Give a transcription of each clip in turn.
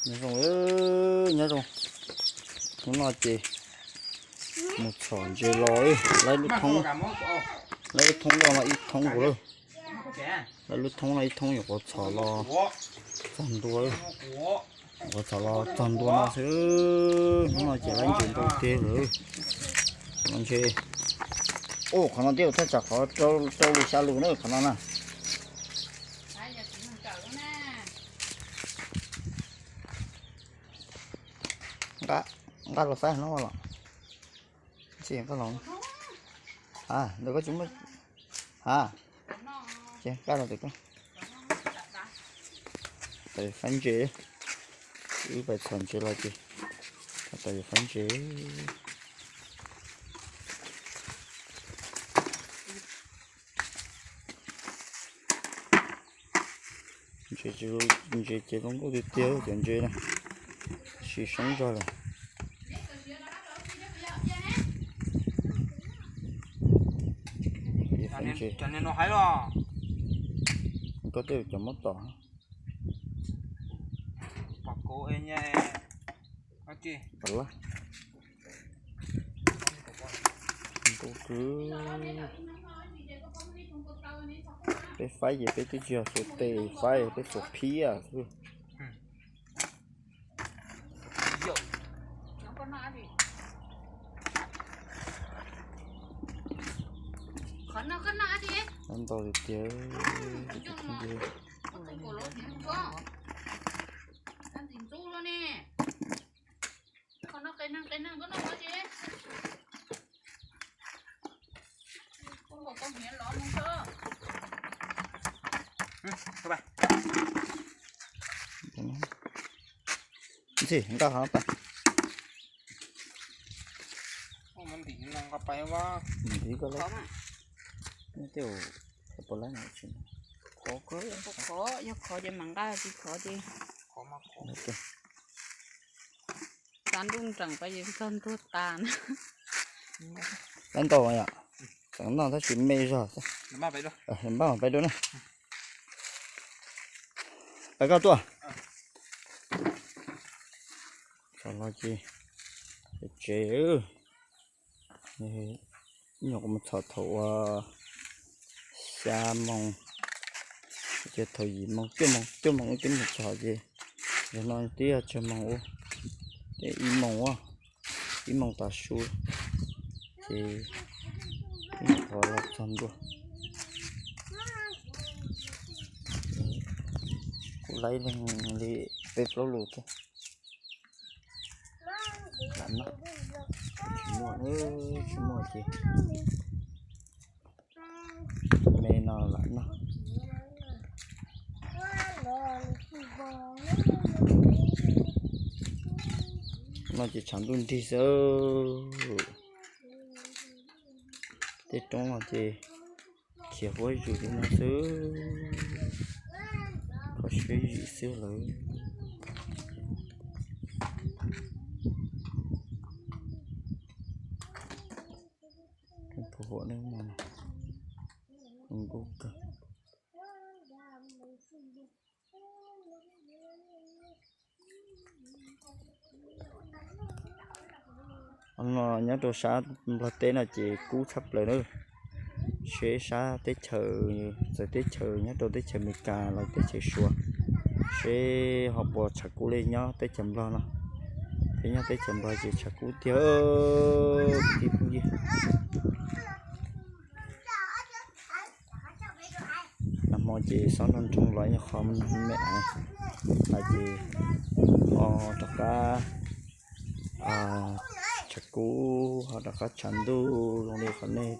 Nyob zoo, nyob zoo. Hnub no ces mus txhom ntses los, lawv lub thoob, lawv lub thoob loj no ib thoob nkaus lawm. Lawv lub thoob no ib thoob nyuam qhuav txhom los txog ntua, nyuam qhuav txhom los txog ntua no xwb. Hnub no ces lawv ntses ntau tiag lawm. Qhov no ntshe, qhov no twb thaj tsam qhov rau lus xya lus na qhov no na. Nqa los faib no los. Ntxim nqa los. A, ntawm koj tsis muaj. A, ces nqa los tim koj. Tau faib ntses, wb pais txhom ntses los ces tau faib ntses. Ntses, ntses ces zoo nkauj tiag tiag cov ntses na, tab sis soob zog lawm. Cov ntses, koj tej cov muab tom. Pom kuv, pom lab. Peb faib ces peb twb tsis yog xuas tes faib, peb xuas phiab xwb. Ntau tiag tiag. Ntxim nqa qhov no pais. Ntiv koj lawm. Tej, khov, yog khov ces mam nqa, tsis khov ces. Xav ntuj nreem pas es txog ntuag tas na. Laib ntau yom, tseem noj tab sis me zog. Npaj pais dua na. Pais koj tuaj. Txhom los ces tsev, nyuam qhuav mus txhom thaum uas xya moos, ces thaum yim moos cuaj moos, cuaj moos wb twb mus txhom ces yog no twb yog tsawg moos ua, ib moos, ib moos tav su ces qhov los txog ntua. Kuv laib leeg li peb plaub lus thiab. Lam noj, tsis muaj, tsis muaj ces me no lam noj. No ces tshav ntuj nrig xwb. Tej roob no ces khiav huab zim li no xwb, kho siab zim xwb lawm. Phuj huam ne, zoo nkauj kawg. No nyob rau sab Nplog teb no ces kub tshaj plaws na. Seb sab teb chaws, txawm teb chaws nyob rau teb chaws Amelikas los teb chaws Suav, seb ho puas tshav kub li nyob teb chaws Nplog no. Peb nyob teb chaws Nplog ces tshav kub tiag kwv tij phooj ywg. Nag hmo ces xob nroo nroo los ib nyuag qho me me, ces ho rov qab tshav kub, ho rov qab tshav ntuj zoo li qhov nej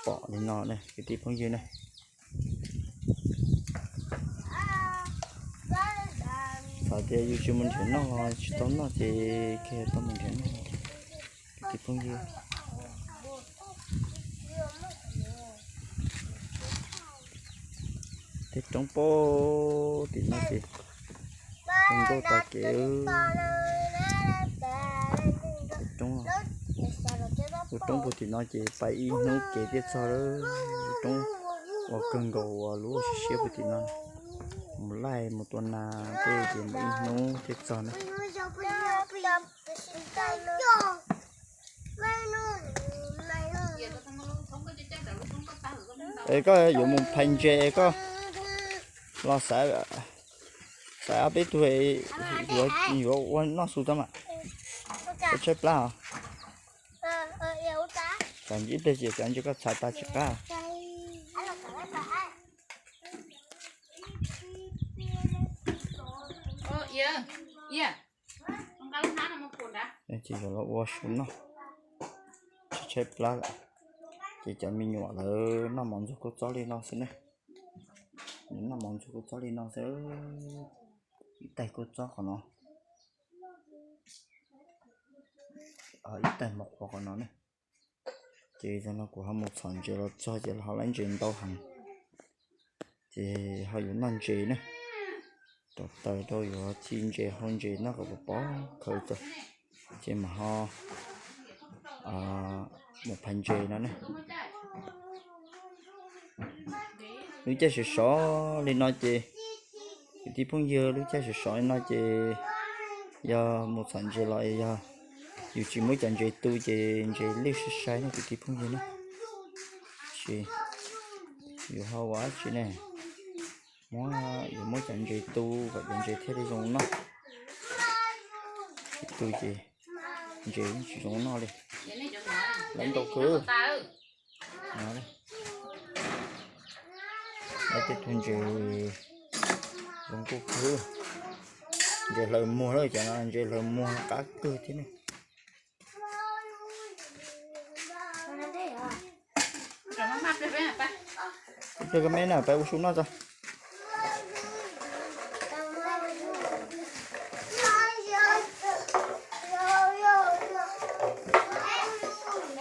pom li no ne kwv tij phooj ywg ne. Txawm tias yus tsis mus nrhiav noj los tsis tau noj ces kawg tau mus nrhiav noj kwv tij phooj ywg. Tej roob pem tim no ces zoo nkauj tas kev. Roob, tus roob puag tim no ces pais ib hnub kev thiaj txog lawm. Roob uas kawg nkaus uas lub siab siab puag tim no. Mus laij mus tua nas tej ces mus ib hnub thiaj txog na. Es koj yuav mus phais ntses es koj los xaiv, xaiv ob peb tug yuav ua noj su tso mas. Koj tshaib plab os. Tsam ntsis ib pliag ces tsam ntsis koj txhav tas tsis qab. Ces yuav los ua su noj, tshaib plab lawm. Ces cov me nyuam lawv noj mov ntxuag kua txob li no xwb ne. Noj mov ntxuag kua txob li no xwb. Ib tais kua txob qhov no, ib tais mov qhuav qhov no ne. Ces zaum no kuv ho mus txhom ntses los txog ces ho laib ntses ntau heev. Ces ho yuav noj ntses ne. Rau taws rau yuav txi ntses hau ntses noj kom pov pob khaws tso, ces mam ho mus phais ntses no ne. Lub caij sov sov li no ces, kwv tij phooj ywg, lub caij sov sov li no ces yog mus txhom ntses los yog yus tsis muab cov ntses tu ces ntses lwj sai sai ne kwv tij phooj ywg na. Tsis, yus ho ua dab tsi ne, muab, yus muab cov ntses tu kom cov ntses thiaj li zoo noj. Tsis tu ces ntses tsis zoo noj li. Lawv ntau kawg. Lawv tej tug ntses zoo nkauj kawg. Ntses hlaws muag lawm, cov no ntses hlaws muag qab kawg thiab ne. Ib pliag koj me na, peb ua su noj tso.